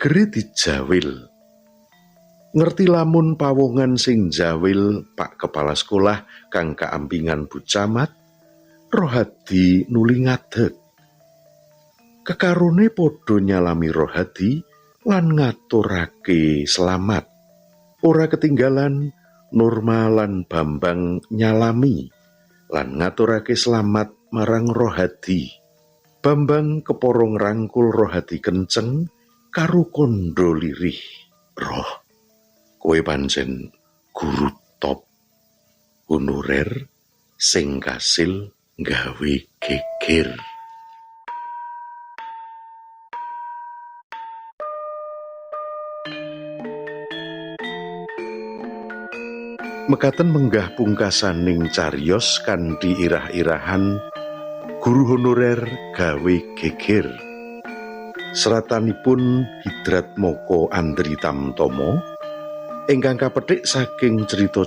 Gegere dijawil. Ngerti lamun pawongan sing jawil Pak Kepala Sekolah kang kaampingan Bu Camat, Rohadi nuli ngadeg. Kekarone padha nyalami Rohadi lan ngaturake selamat. Ora ketinggalan Nurma lan Bambang nyalami lan ngaturake selamat marang Rohadi. Bambang kepara ngrangkul Rohadi kenceng karo kandha lirih. "Roh, kowe pancen guru top honorer sing kasil nggawe geger." Mekaten menggah pungkasaning cariyos kanthi irah-irahan guru honorer gawe geger. Seratanipun Hidratmoko Andri Tamtomo ingkang kapethik saking crita.